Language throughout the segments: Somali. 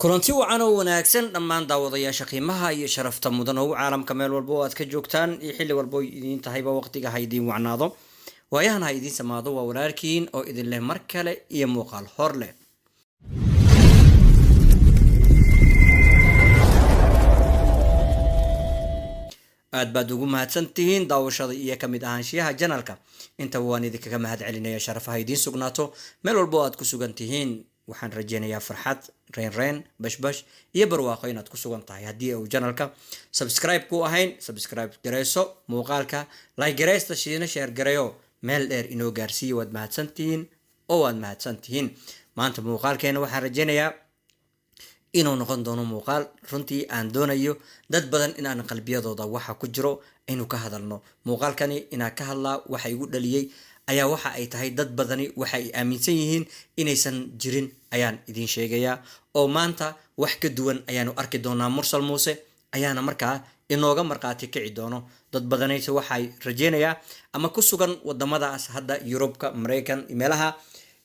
Kulanti wacan oo wanaagsan dhammaan daawadayaasha qiimaha iyo sharafta mudan oo caalamka meel walba oo aad ka joogtaan iyo xilli walba oo idiin tahayba, waqtiga ha idiin wacnaado, waayahan ha idiin samaado. Waa walaalkiin oo idin leh mar kale iyo muuqaal hor leh. Aad baad ugu mahadsan tihiin daawashada iyo kamid ahaanshiyaha janalka. Intaba waan idinkaga mahad celinaya. Sharafaha idiin sugnaato meel walba oo aad ku sugan tihiin. Waxaan rajeynayaa farxad, reynreyn, bashbash iyo barwaaqo inaad ku sugan tahay. Haddii uu janalka subscribe ku ahayn, subscribe gareyso, muuqaalka like gareysta, shiina share gareeyo, meel dheer inoo gaarsiiya. Waad mahadsantihiin oo waad mahadsantihiin. Maanta muuqaalkeena waxaan rajeynayaa inuu noqon doono muuqaal runtii aan doonayo dad badan inaan qalbiyadooda waxa ku jiro aynu ka hadalno. Muuqaalkani inaan ka hadlaa waxa igu dhaliyey ayaa waxa ay tahay dad badani waxa ay aaminsan yihiin inaysan jirin ayaan idiin sheegayaa, oo maanta wax ka duwan ayaanu arki doonaa. Mursal Muuse ayaana markaa inooga markhaati kici doono. Dad badanayse waxay rajeynayaa ama ku sugan wadamadaas hadda Yurubka, Maraykan, meelaha,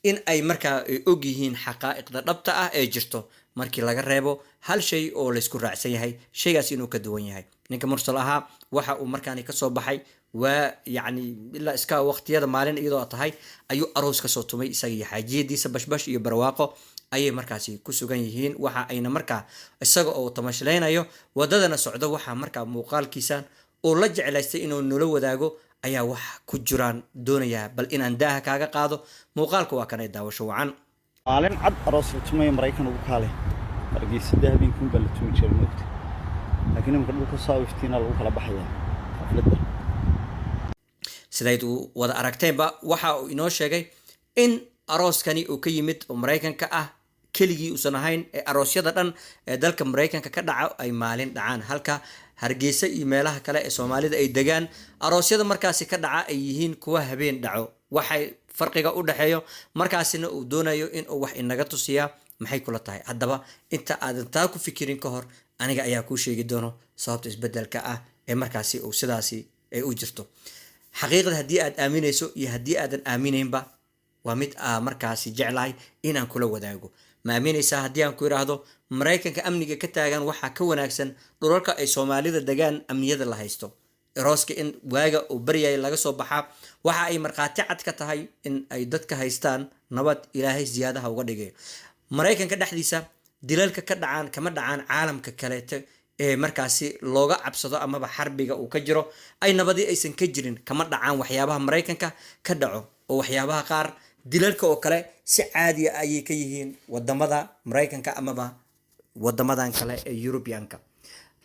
in ay markaa og yihiin xaqaa'iqda dhabta ah ee jirto, markii laga reebo hal shay oo laysku raacsan yahay, shaygaas inuu ka duwan yahay. Ninka Mursal ahaa waxa uu markaani kasoo baxay waa yacni ilaa iska waqtiyada maalin iyadoo tahay ayuu aroos kasoo tumay isaga iyo xaajiyadiisa. Bashbash iyo barwaaqo ayay markaasi ku sugan yihiin. Waxa ayna markaa isaga oo tamashleynayo wadadana socdo, waxaa markaa muuqaalkiisan uu la jeclaystay inuu nula wadaago ayaa wax ku jiraan doonayaa bal inaan daaha kaaga qaado. Muuqaalka waa kanay, daawasho wacan. Maalin cad aroos la tumaya Maraykan ugu kaale. Hargeysa habeenkuun baa la tumi jiray, moogta, laakiin imanka dhulka saa u iftiinaa lagu kala baxayaa xafladda. Sidayd u wada aragteenba, waxa uu inoo sheegay in arooskani uu ka yimid oo Maraykanka ah keligii uusan ahayn, ee aroosyada dhan ee dalka Maraykanka ka dhaca ay maalin dhacaan, halka Hargeysa iyo meelaha kale ee Soomaalida ay degaan aroosyada markaasi ka dhaca ay yihiin kuwa habeen dhaco. Waxay farqiga u dhexeeyo markaasina uu doonayo inuu wax inaga tusiyaa. Maxay kula tahay? Haddaba inta aadan taa ku fikirin ka hor, aniga ayaa kuu sheegi doono sababta isbedelka ah ee markaasi uu sidaasi ay u jirto. Xaqiiqda haddii aad aaminayso iyo haddii aadan aaminaynba, waa mid aa markaasi jeclahay inaan kula wadaago. Ma aaminaysaa haddii aan ku idhaahdo Maraykanka amniga ka taagan waxaa ka wanaagsan dhulalka ay Soomaalida degaan amniyada la haysto? Arooska in waaga uu baryaya laga soo baxaa waxa ay markhaati cad ka tahay in ay dadka haystaan nabad. Ilaahay siyaadaha uga dhigayo. Maraykanka dhexdiisa dilalka ka dhacaan kama dhacaan caalamka kaleete ee markaasi looga cabsado amaba xarbiga uu ka jiro, ay nabadii aysan ka jirin. Kama dhacaan waxyaabaha Maraykanka ka dhaco, oo waxyaabaha qaar dilalka oo kale si caadiya ayay ka yihiin wadamada Maraykanka amaba wadamadan kale ee Yurubiyanka.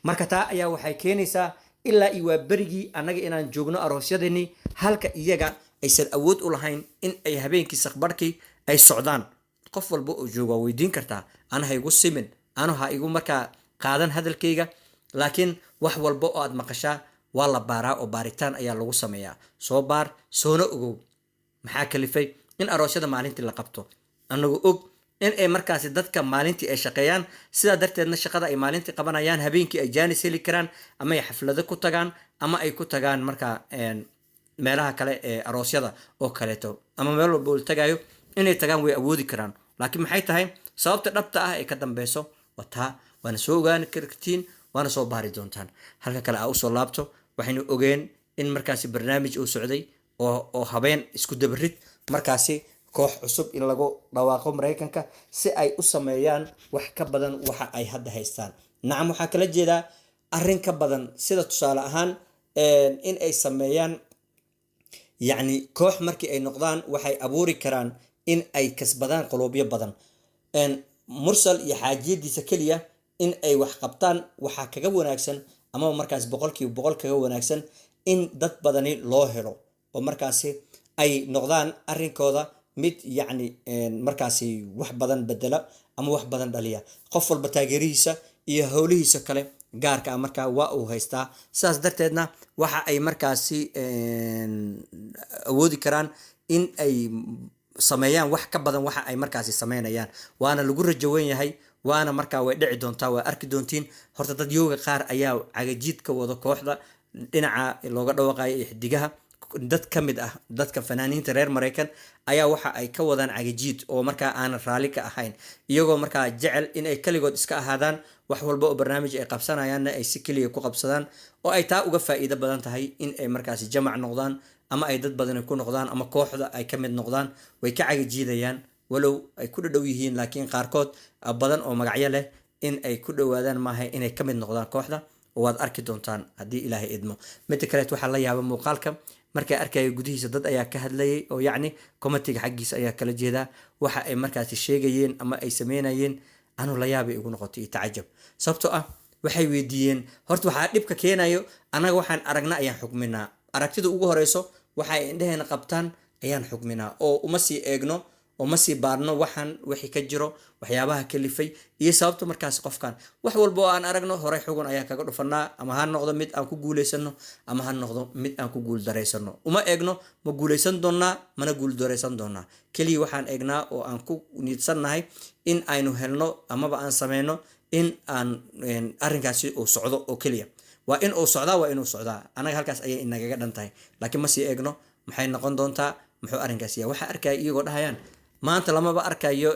Marka taa ayaa waxay keenaysaa ilaa iyo waa berigii annaga inaan joogno aroosyadeenii, halka iyaga aysan awood u lahayn in ay habeenkii saqbarhkii ay socdaan. Qof walba oo jooga waa weydiin kartaa. Ana ha igu simin, anu ha igu markaa qaadan hadalkayga, laakiin wax walba oo aad maqashaa waa la baaraa oo baaritaan ayaa lagu sameeyaa. Soo baar, soona ogow maxaa kalifay in aroosyada maalintii la qabto, anagoo og in ay markaasi dadka maalintii ay shaqeeyaan, sidaa darteedna shaqada ay maalintii qabanayaan habeenkii ay jaanis heli karaan ama ay xaflado ku tagaan ama ay ku tagaan markaa meelaha kale ee aroosyada oo kaleeto, ama meel walba uu tagayo inay tagaan way awoodi karaan. Laakiin maxay tahay sababta dhabta ah ee ka dambeyso? Waa taa, waana soo ogaan kartiin, waana soo baari doontaan. Halka kale aa usoo laabto, waxaynu ogeen in markaasi barnaamij uu socday oo habeen isku dabarid markaasi koox cusub in lagu dhawaaqo Maraykanka si ay u sameeyaan wax ka badan waxa ay hadda haystaan. Nacam, waxaa kala jeedaa arrin ka badan, sida tusaale ahaan in ay sameeyaan yacni koox. Markii ay noqdaan waxay abuuri karaan in ay kasbadaan qoloobyo badan. Mursal iyo xaajiyadiisa keliya in ay wax qabtaan waxaa kaga wanaagsan, amaba markaas 100% kaga wanaagsan, in dad badani loo helo oo markaasi ay noqdaan arrinkooda mid yacni markaasi wax badan bedela ama wax badan dhaliya. Qof walba taageerihiisa iyo howlihiisa kale gaarka ah markaa waa uu haystaa, sidaas darteedna waxa ay markaasi awoodi karaan in ay sameeyaan wax ka badan waxa ay markaasi sameynayaan. Waana lagu rajo weyn yahay, waana markaa way dhici doontaa, waa arki doontiin. Horta dad yooga qaar ayaa cagajiid ka wado kooxda dhinaca looga dhawaqayo iyo xidigaha. Dad ka mid ah dadka fanaaniinta reer Maraykan ayaa waxa ay ka wadaan cagajiid oo markaa aanan raalli ka ahayn, iyagoo markaa jecel in ay kaligood iska ahaadaan, wax walba oo barnaamij ay qabsanayaanna ay si keliya ku qabsadaan, oo ay taa uga faa'iido badan tahay in ay markaasi jamac noqdaan ama ay dad badani ku noqdaan ama kooxda ay ka mid noqdaan. Way ka cagajiidayaan, walow ay ku dhadhow yihiin, laakiin qaarkood badan oo magacyo leh in ay ku dhowaadaan maaha inay ka mid noqdaan kooxda. Waad arki doontaan haddii Ilaahay idmo. Midda kaleet, waxaa la yaaba muuqaalka markay arkaya gudihiisa dad ayaa ka hadlayay, oo yacni commentiga xaggiisa ayaa kala jeedaa waxa ay markaasi sheegayeen ama ay sameynayeen. Anu la yaabay igu noqotay iyo tacajab, sababtoo ah waxay weydiiyeen horta waxaa dhibka keenayo. Annaga waxaan aragna ayaan xukminaa. Aragtida ugu horeyso waxa ay indheheena qabtaan ayaan xukminaa, oo uma sii eegno oo ma sii baarno waxaan wixii ka jiro, waxyaabaha kalifay iyo sababta markaas qofkan. Wax walba oo aan aragno horey xugun ayaan kaga dhufanaa, ama ha noqdo mid aan ku guuleysano ama ha noqdo mid aan ku guuldareysano. Uma eegno ma guuleysan doonaa mana guuldareysan doonaa. Keliya waxaan eegnaa oo aan ku niidsannahay in aynu helno amaba aan sameyno in aan arrinkaasi uu socdo oo keliya. Waa in uu socdaa, waa inuu socdaa, annaga halkaas ayay inagaga dhan tahay. Laakiin ma sii eegno maxay noqon doontaa, muxuu arrinkaasi yahay. Waxaa arkaya iyagoo dhahayaan maanta lamaba arkayo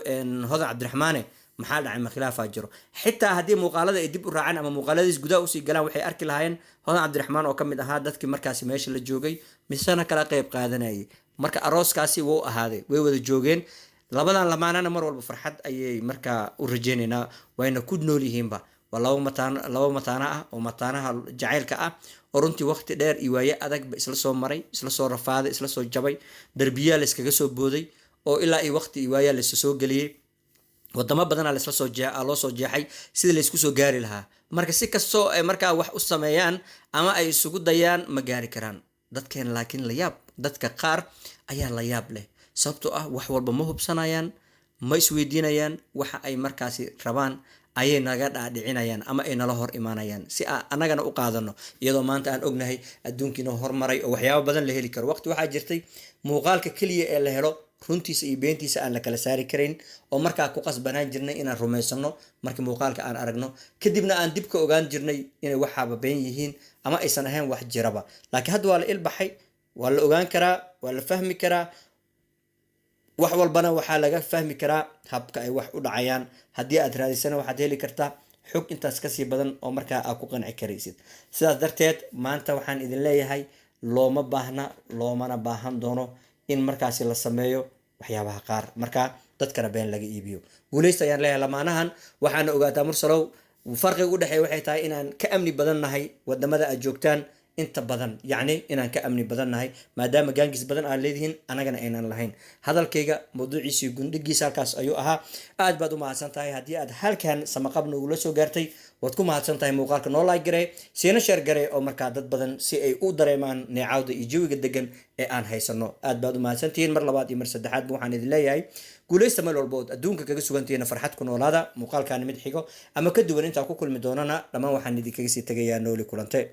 Hodan Cabdiraxmaane, maxaa dhacay? Ma khilaafaa jiro? Xitaa haddii muuqaalada ay dib u raacaan ama muuqaaladiis gudaha usii galaan, waxay arki lahaayeen Hodan Cabdiraxmaan oo ka mid ahaa dadkii markaasi meesha la joogay misena kala qeyb qaadanayay. Marka arooskaasi wuu ahaaday, way wada joogeen labadan lamaanana. Mar walba farxad ayay markaa u rajeyneynaa, wayna ku nool yihiinba. Waa laba mataan, laba mataana ah oo mataanaha jacaylka ah, oo runtii waqti dheer iyo waaye adagba isla soo maray, isla soo rafaaday, isla soo jabay, darbiyaa la iskaga soo booday, oo ilaa iyo waqti iyo waayaa laisa soo geliyey, wadamo badanaa laisla soo jee loo soo jeexay sidii laysku soo gaari lahaa. Marka si kastoo ay markaa wax u sameeyaan ama ay isugu dayaan, ma gaari karaan dadkeen. Laakiin layaab, dadka qaar ayaa la yaab leh, sababtoo ah wax walba ma hubsanayaan, ma isweydiinayaan. Waxa ay markaasi rabaan ayay naga dhaadhicinayaan ama ay nala hor imaanayaan si aan annagana u qaadano, iyadoo maanta aan ognahay adduunkiina hormaray oo waxyaabo badan la heli karo. Waqti waxaa jirtay muuqaalka keliya ee la helo runtiisa iyo beentiisa aan la kala saari karayn, oo markaa ku qasbanaan jirnay inaan rumaysano markii muuqaalka aan aragno, kadibna aan dib ka ogaan jirnay inay waxaaba been yihiin ama aysan ahayn wax jiraba. Laakiin hadda waa la ilbaxay, waa la ogaan karaa, waa la fahmi karaa wax walbana. Waxaa laga fahmi karaa habka ay wax u dhacayaan. Haddii aad raadisana, waxaad heli kartaa xog intaas kasii badan oo markaa aad ku qanci karaysid. Sidaas darteed maanta waxaan idin leeyahay looma baahna, loomana baahan doono in markaasi la sameeyo waxyaabaha qaar, marka dadkana been laga iibiyo. Guuleysta ayaan leeyahay lamaanahan. Waxaana ogaataa, Mursalow, farqiga u dhexeeya waxay tahay inaan ka amni badan nahay wadamada aad joogtaan inta badan, yacni inaan ka amni badan nahay maadaama gangs badan aad leedihiin, anagana aynan lahayn. Hadalkayga mawduuciisa iyo gundhigiisa halkaas ayuu ahaa. Aad baad u mahadsan tahay haddii aad halkan samaqab nogula soo gaartay. Waad ku mahadsan tahay. Muuqaalka noo like garee, siina share garee, oo markaa dad badan si ay u dareemaan neecawda iyo jawiga degan ee aan haysano. Aad baad u mahadsantihiin. Mar labaad iyo mar saddexaadba waxaan idin leeyahay guuleysta meel walba ood adduunka kaga sugantihiin, farxad ku noolaada. Muuqaalkaani mid xigo ama ka duwan intaan ku kulmi doonana, dhammaan waxaan idinkaga sii tegayaa nooli kulante.